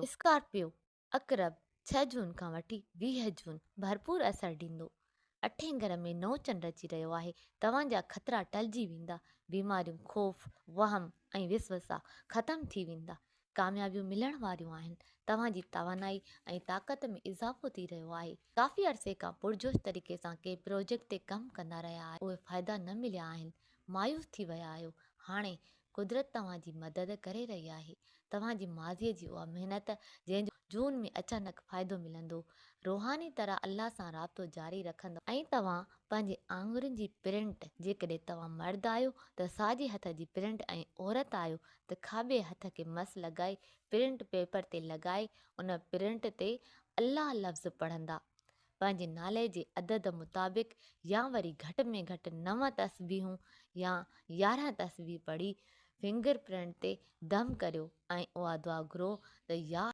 Scorpio, عقرب، ڇهه جون کان وٺي 20 جون ڀرپور اثر ڏيندو. اٺين گهر ۾ نئون چنڊ اچي رهيو آهي. توهان جا خطرا ٽلجي ويندا. بيماريون، خوف، وهم ۽ وسوسا ختم ٿي ويندا. ڪاميابيون ملڻ واريون آهن. توهان جي توانائي ۽ طاقت ۾ اضافو ٿي رهيو آهي. ڪافي عرصي کان پرجوش طريقي سان ڪنهن پروجيڪٽ تي ڪم ڪندا رهيا آهيو، اهي فائدا نه مليا آهن. مايوس ٿي ويا آهيو. هاڻي قدرت توهان جي مدد ڪري رهي آهي. توهان جي ماضيء جي اها محنت جنهن جو جون ۾ اچانڪ فائدو ملندو. روحاني طرح الله سان رابطو جاري رکندؤ. ۽ توهان پنهنجي آڱرين جي پرنٽ، جيڪڏهن توهان مرد آهيو ته ساڄي هٿ جي پرنٽ ۽ عورت آهيو ته کاٻي هٿ کي مس لڳائي پرنٽ پيپر تي لڳائي ان پرنٽ تي الله لفظ پڙهندا. پنهنجي نالي جي عدد مطابق يا وري گهٽ ۾ گهٽ نو تسبيحون يا 11 تسبيح پڙهي فنگر پرنٽ تي دم ڪريو ۽ اها دعا گهرو ته يا.